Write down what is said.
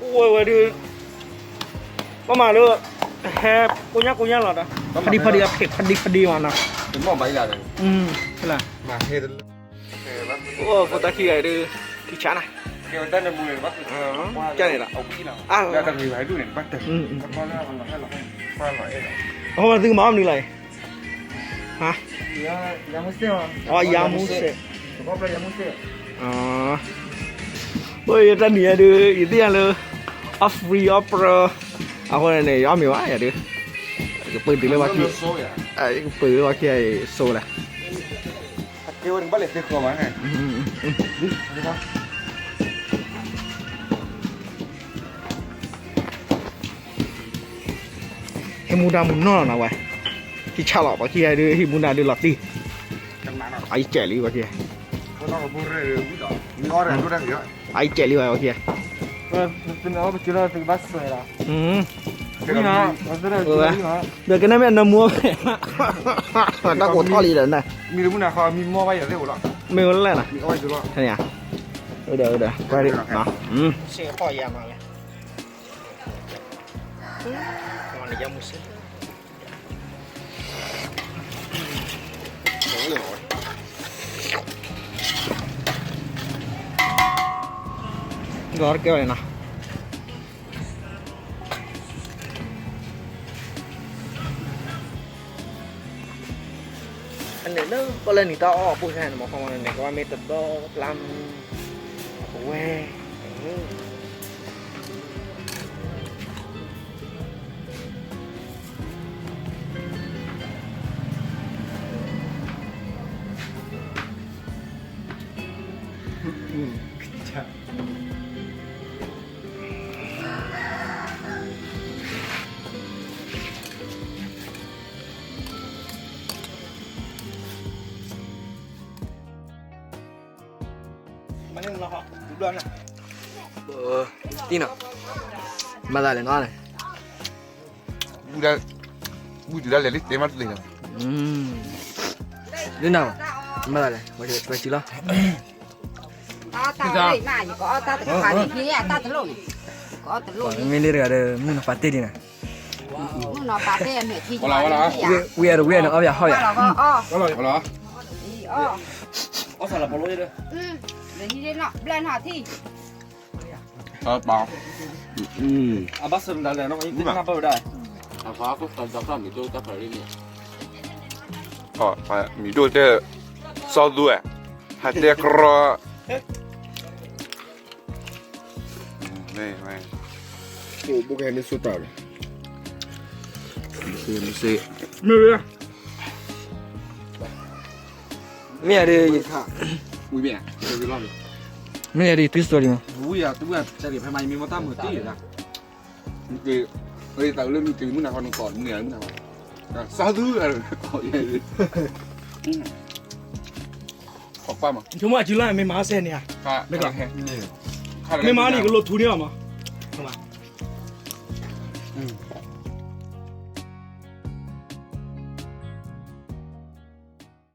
အိၣ်ဝဲဝဲဒုး, ပမၤလၢ ဟဲကိညၢ်ကိညၢ်လီၤဒီး ဖးဒံဖးဒံအဖ့းဖးဒံဖးဒံမးနီၤ, အိၣ်ဖိသၣ်ခံဂၤဒုး ထံဆါနၤ, ကန့ၣ်လီၤ, အဃိသုကမၤအီၣ်မနုၤလီၤအံၤ, ယၤမူစဲး, အိၣ်ယတၢ်နံၤယၤဒုး ယသ့ၣ်ညါလၢ အီၣ် free အီၣ်ပြၢ, အဃိန့ၣ် ယအီၣ်မ့ၤဘၣ်ယၤဒုး, ယကပၢၤတုၤလၢဝါခံ, ယကပၢၤလၢဝါခံအံၤစိလၢ ဟံးမူဒါမူနီၢ်လီၤနၤဝဲ, ဟံးဆၣ်လီၤ ပှၤခံဂၤဒုး ဟံးမူဒါဒုးလီၤတံၢ်, အအံၤကဲးလံပှၤခံဂၤ, အအံၤကဲးလံဝဲပှၤခံဂၤ, ဒီးကနၣ်မ့ၢ်အနၢမူဝဲ, မ့ၢ်ဝဲလဲၣ်နၤ, ဝဲဒီး ဝဲဒီး, ကွၢ်ဒ်, စ့ၢ်ကီးယၤမးလဲၣ်, ယၤမူစဲး ဒီးကဲဝဲနီၤ, အန့ၣ်လၢပလၢနံၤတၢ်အီၣ်အပုၢ်ခဲန့ၣ် မ့ၢ်ခီမီန့ၣ် ကဘၣ်မ့ၢ်တဘျီပျၢ်မူ, အဝဲ တံၢ်နီၤ, မၤသးလဲၣ်နီၤန့ၣ်, ဘူၣ်တုၤဒၣ်လဲာ်လံ တဲမးတသ့လီၤ, ဒ်နၤ, မၤသးလဲၣ်, ပှၤစံးလီၤ, မ့ၢ်လၢတဂၤဒီး မုၢ်နီၤပာ်တ့ၢ်ဒ်နၤ, ဝံၤအီၤတဝံၤအီၤန့ၣ် အီၣ်ဘၣ်ဟီၣ်ဘၣ်, အီၣ်, မံၤဒိၣ်တဲ စီၤသူဝဲ, ဟးတဲကရီ, မ့ၢ်, မ့ၢ်, မ့ၢ်, မ့ၢ်ယၤဒ်, မ့ၢ်ယၤဒ် twist story မး, ဆိကမိၣ်အစုလၢမ့ၢ်မၤစဲန့ၣ်ဧါ, မ့ၢ်မၤလံကလိာ်ထူန့ၣ်အီၤမး,